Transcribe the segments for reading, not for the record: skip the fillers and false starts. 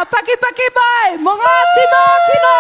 Pakipaki mai mō Ngāti Mākino!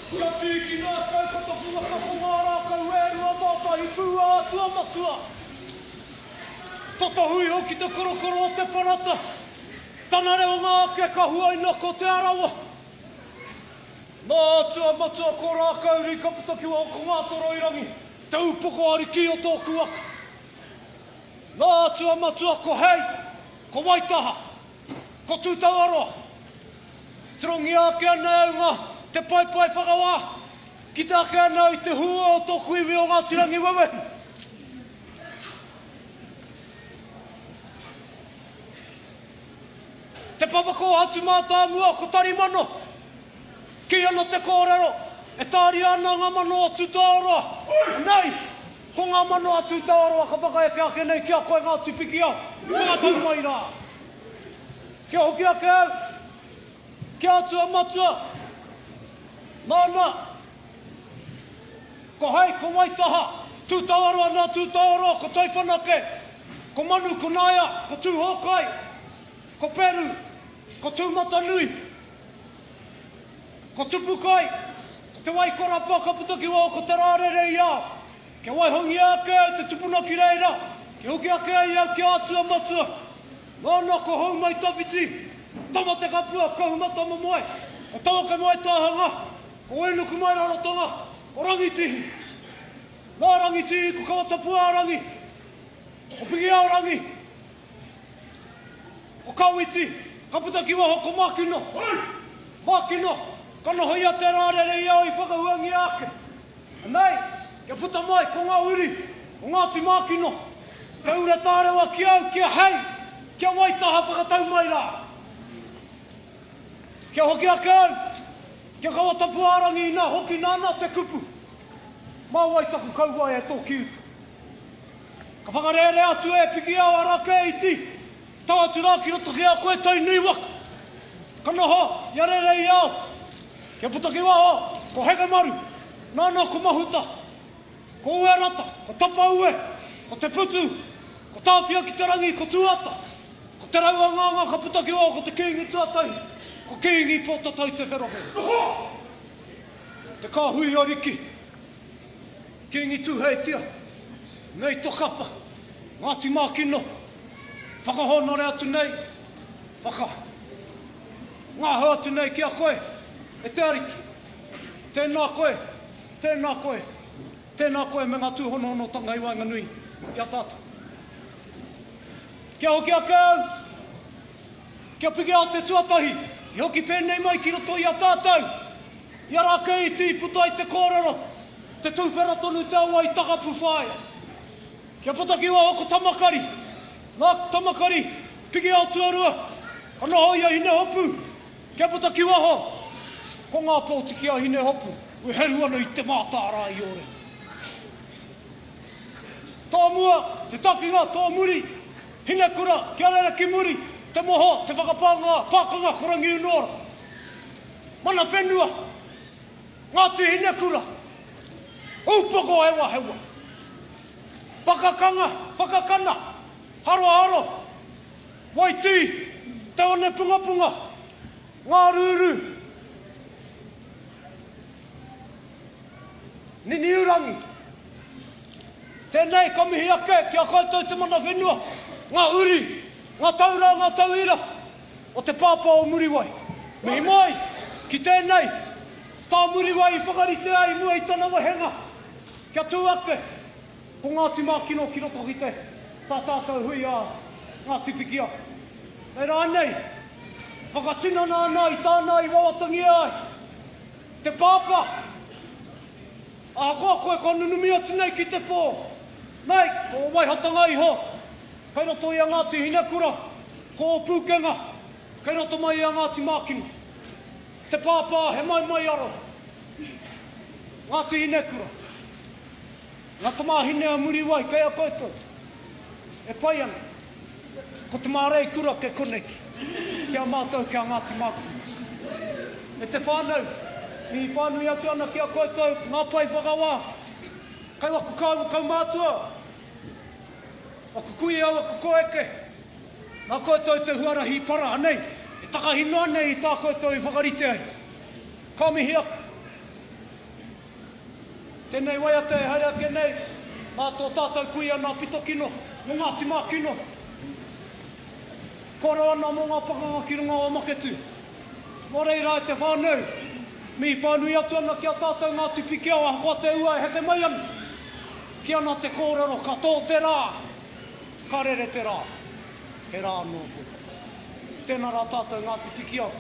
Kia tīkina atu au ko taku waka ko ngā rākau e 21 pū a Atua Matua. Totohu iho ki te korokoro o te parata, tana reonga ake ka huaina ko Te Arawa. Nā Atua Matua ko Rākauri ka puta ki waho ko Ngātoroirangi, te upoko ariki o tōku waka. Nā Atua Matua ko Hei, ko Waitaha, ko Tūtauaroa. Tirongia ake ana au ngā te paepae whakawā, kite ake ana au i te hua o tōku iwi o Ngāti Rangiwewehi. Te papa kōhatu mātāmua ko Tarimano. Kī ana te kōrero, e tāria ana ngā mano o Tūtāoroa. Anei, ko ngā mano a Tūtāoroa ka whakaeke ake nei ki a koe Ngāti Pikiao, whakatau mai rā. Kia hoki ake au, kia atua matua, nāna, ko Hei, ko Waitaha, Tūtāoroa nā Tūtāoroa, ko Taiwhanake, ko Manu, ko Naea, ko Tūhōkai, ko Peru, ko Tūmatanui, Ko Tupukai, ko Te Waikorapa ka puta ki waho ko Te Rārere i a. Kia waihongia ake au te tupuna ki reira, kia hoki ake ai au ki a Atua Matua. Nāna ko Houmaitawhiti, Tamatekapua, Kahumatamomoe, ko Tawakemoetāhanga, ko Uenukumairarotonga, ko Rangitihi. Nā Rangitihi ko Kawatapuārangi, ko Pikiaorangi, Ko Kawiti, ka puta ki waho ko Makino. Makino, ka noho ia te rārere i au i whakahuangia ake. Anei, kia puta mai ko ngā uri o Ngāti Makino, te ura tārewa ki au kia hei, kia Waitaha whakatau mai rā. Kia hoki ake au, kia kawa tapuārangi inā hoki nāna te kupu. Mā wai taku kauae e tō ki uta. Ka whakarērea atu e Pikiao a Rākeiiti, tau atu rā ki roto ki a koe Tainui waka. Ka noho i a Rereiao, kia puta ki waho, ko Hekemaru, nāna ko Mahuta, ko Uerata, ko Tapaue, ko Te Putu, ko Tāwhia ki te rangi, ko Tūata, ko Te Rauangaanga ka puta ki waho ko te Kīngi tuatahi, ko Kīngi Pōtatau Te Wherowhero. Te Kāhui Ariki. Kīngi Tūheitia, nei to kapa, Ngāti Mākino, whakahōnore atu nei, whaka, ngahau atu nei ki a koe, e te Ariki. Tēnā koe, tēnā koe, tēnā koe me ngā tūhonohonotanga i waenganui i a tātou. Kia hoki ake au, kia piki au te tuatahi, i hoki pēnei mai ki roto i a tātou, i a Rākeiiti i puta ai te kōrero, Te tuwhera tonu te awa i Takapu whāia. Kia puta ki waho ko Tamakari. Nā Tamakari, piki ao tuarua, ka noho i a Hinehopu. Kia puta ki waho, ko ngā pōtiki a Hinehopu e heru ana i te mātārā i Ōrero. Tō mua, te takinga, tō muri, Hinekura, kia rere ki muri, te moho, te whakapānga, pākanga ko Rangiunuora. Mana whenua, Ngāti Hinekura, Ūpoko Hewahewa, Whakakanga, Whakakana, Haroharo, Waitī, Te Onepungapunga, Ngārūrū, Niniurangi. Tēnei ka mihi ake ki a koutou te mana whenua, ngā uri, ngā taura, ngā tauira o te pāpā o Muriwai. Mihi mai ki tēnei tā Muriwai i whakarite ai i mua i tana wehenga kia tū ake ko Ngāti Mākino ki roto ki te tā tātou hui a Ngāti Pikiao. Nei rānei, whakatinana ana i tāna i wawatangia ai te pāpā, ahakoa koe kua nunumi atu nei ki te pō, nei, tō waihotanga iho kei roto i a Ngāti Hinekura, ko ō pūkenga kei roto mai i a Ngāti Mākino. Te pāpā he maimai aroha. Ngāti Hinekura. Ngā tamāhine a Muriwai kei a koutou. E pai ana. Ko te māreikura kei konei ki a mātou ki a Ngāti Mākino. E te whānau, mihi whānui atu ana ki a koutou ngā pae whakawā. Kei waku kaumātua, waku kuia, waku koeke. Nā koutou te huarahi i para, anei, e takahi noa nei i tā koutou i whakarite ai. Ka mihi ake. Tēnei waiata e haere ake nei mā tō tātou kuia nā Pitokino, mō Ngāti Mākino. Kōrero ana mō ngā pakanga ki runga o Maketū. Nō reira e te whānau, mihi whānui atu ana ki a tātou Ngāti Pikiao ahakoa te ua e heke mai ana. Ki ana te kōrero ka tō te rā, ka rere te rā, he rā anō koe. Tēnā rā tātou Ngāti Pikiao.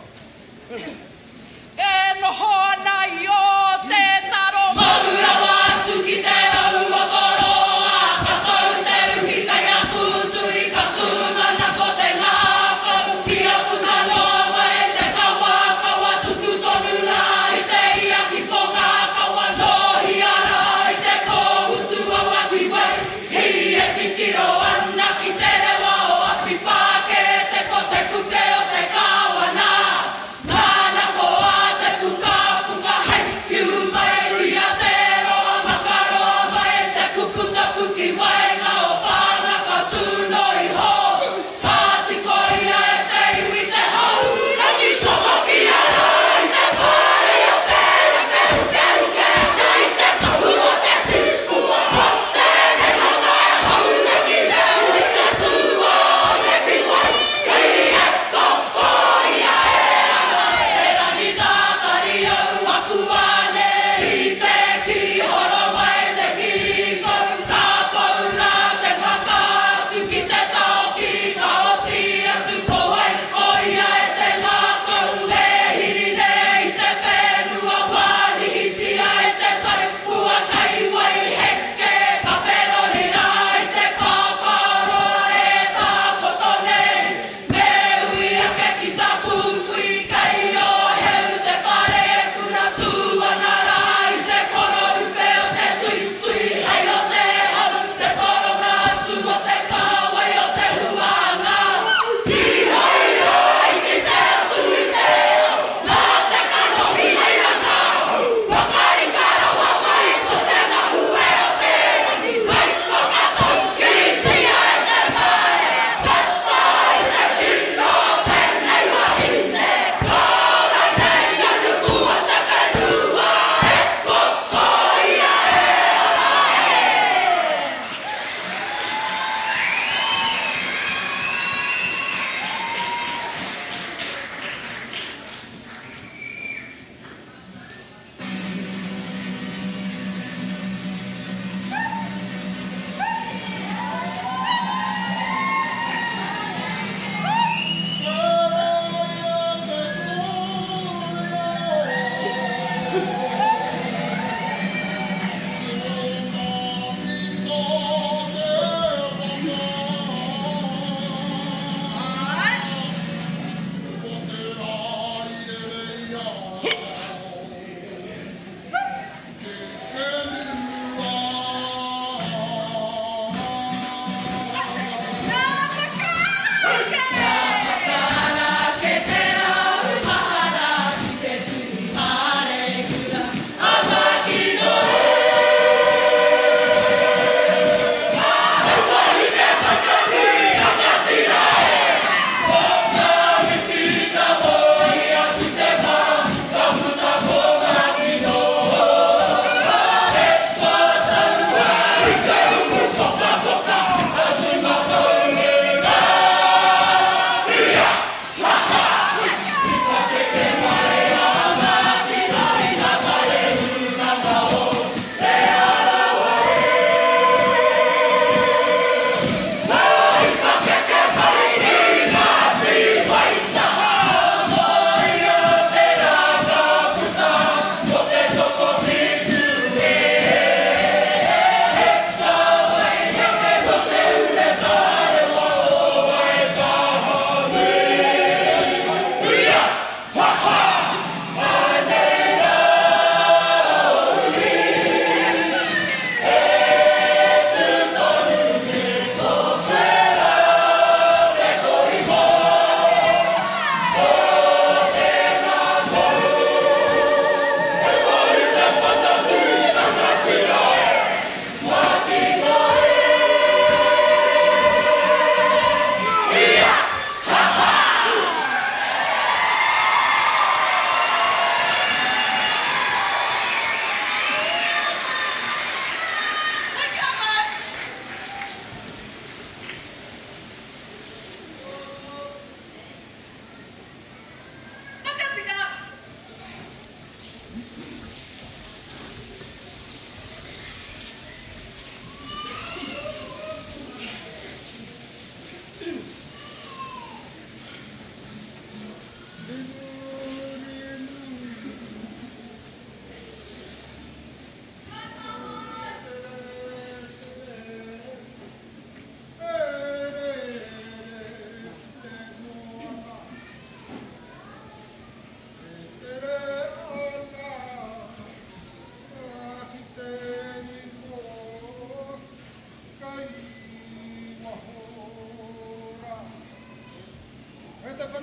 E noho ana i o te taro. Mau rawa atu ki te au o Toroa, ka tau te uhi kei a Pūturi, ka tūmanako te ngākau, kia puta noa mai te kawakawa, tuku tonu rā i te ia ki Pōkākawa, nōhia rā i te kōhutu o Wakiwei, hī e titiro ana ki te rewa o Awhiwhākete, ko te puke o te Kāwana. Nāna ko ā te pukapuka hei whiu mai ki.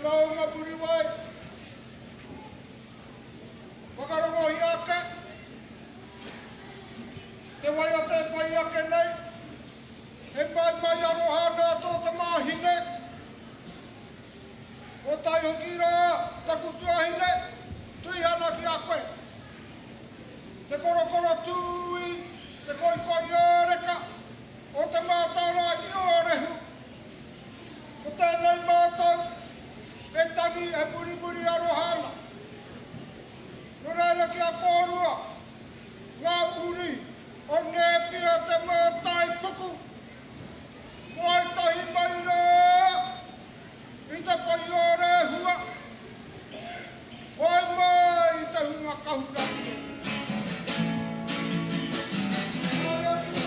maunga Muriwai. Whakarongohia ake te waiata e whai ake nei, he maimai aroha nā tō tamāhine, ko tai hoki rā taku tuahine, tui ana ki a koe. Te korokoro tūī, te koikoi ōreka, o te mātārae i Ōrehu. Ko tēnei mātou e tangi e murimuri aroha ana. Nō reira ki a kōrua, ngā uri o Nēpia te mātai puku, moe tahi mai rā i te pai o Rehua, hoe mai i te hunga kahurangi. Haere atu.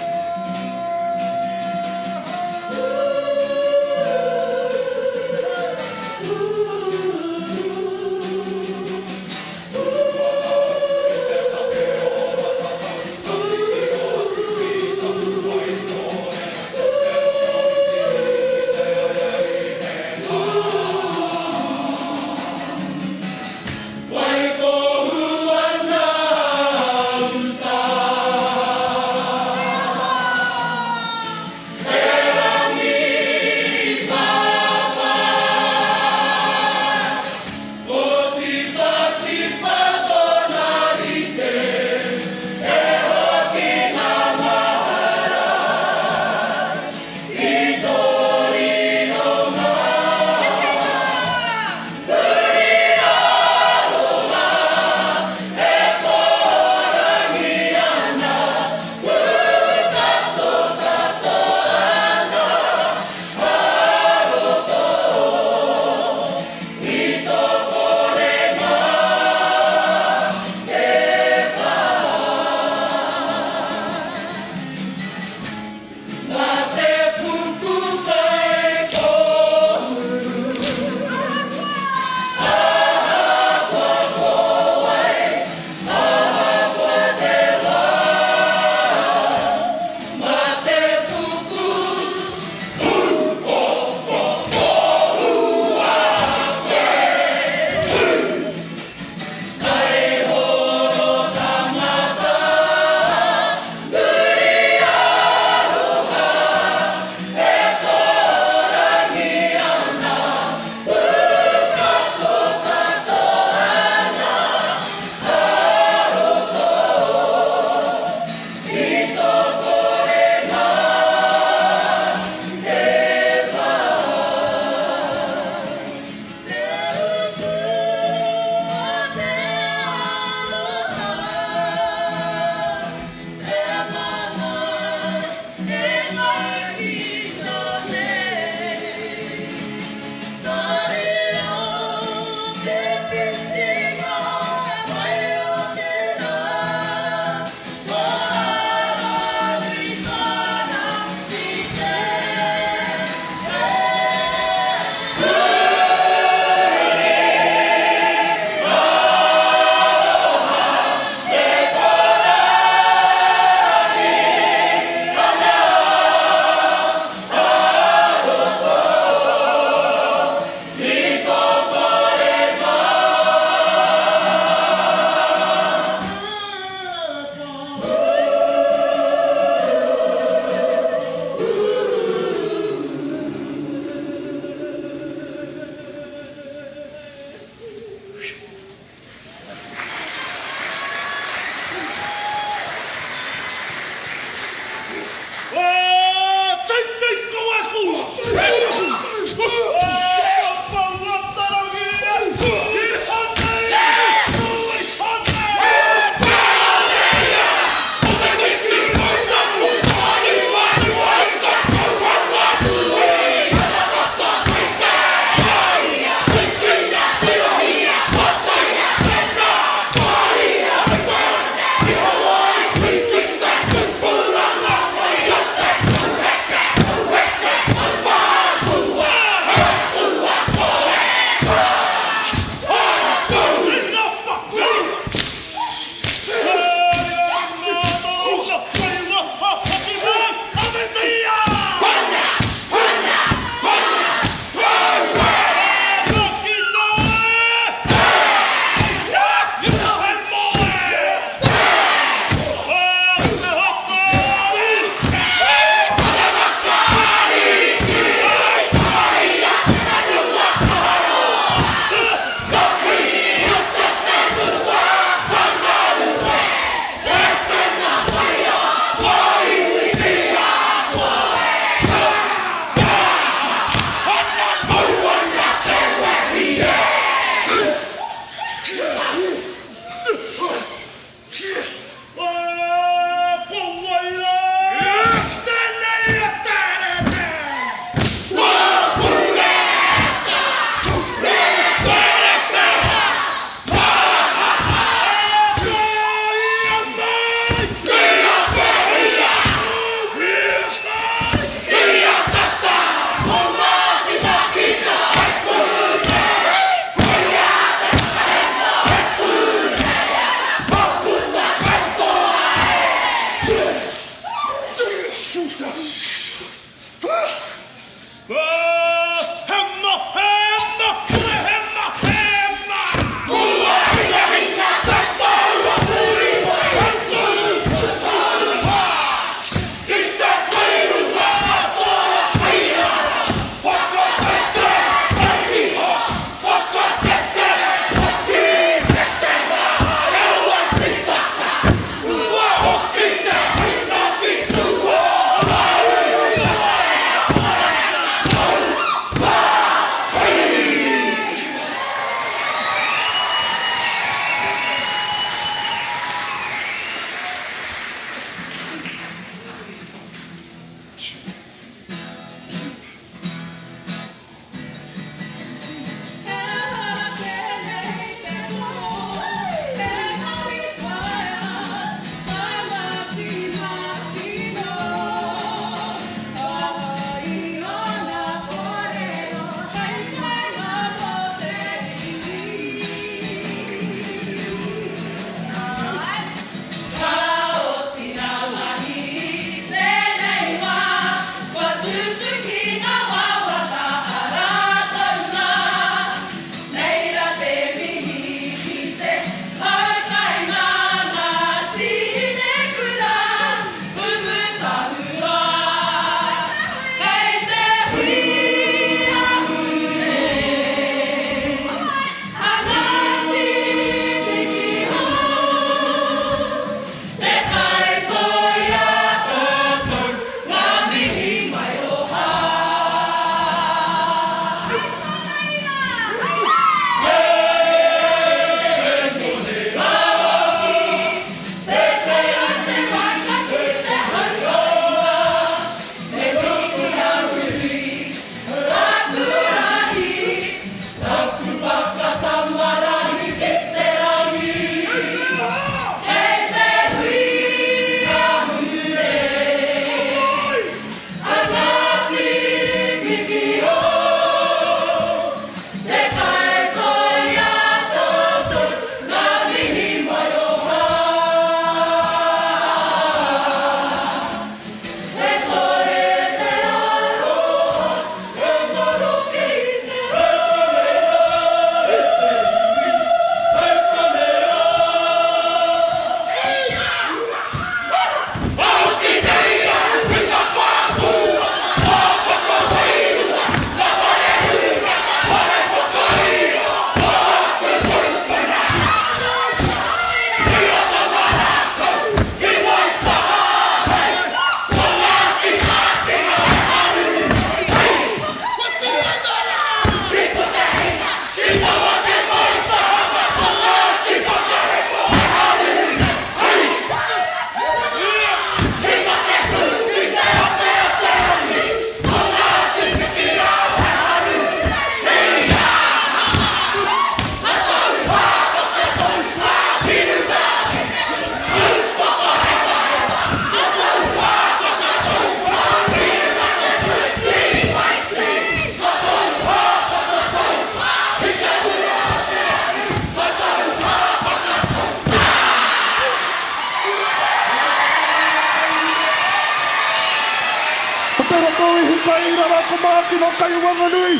Ko te roto i huka i rara ko Mākino kai Wanganui.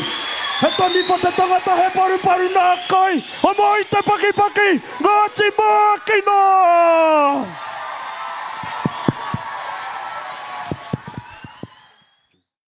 He taniwha te tangata he paruparu nā kai, homai te pakipaki, Ngāti Mākino!